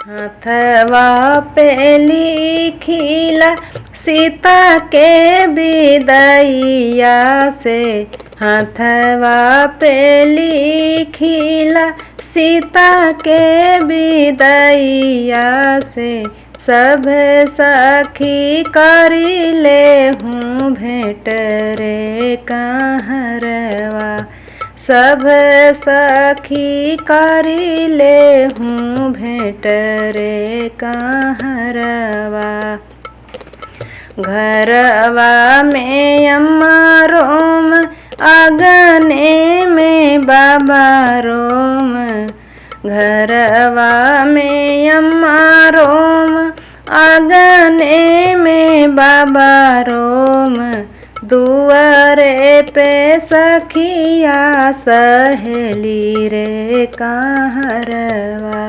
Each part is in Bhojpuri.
हथवा पे लिखिला सीता के विदैया से, हथवा पे लिखिला सीता के विदैया से, सब सखी करिले हूँ भेंट रे कहरवा, सब सखी करिले हूँ भेंट रे कहरवा। घरवा में अम्मा रोम, आंगने में बाबा रोम, घरवा में अम्मा रोम, आंगने में बाबा रोम, दुआरे पे सखिया सहेली रे कहरवा,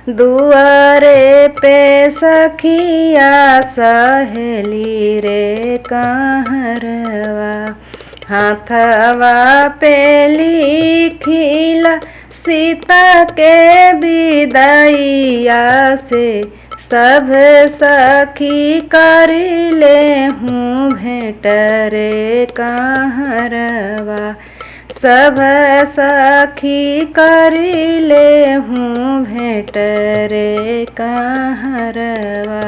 दुआरे पे सखिया सहेली रे कहरवा। हाथवा पे लिखिला सीता के विदैया से, सब सखी करिले हूँ भेंट रे कहरवा, सब सखी करिले हूँ भेंट रे कहरवा।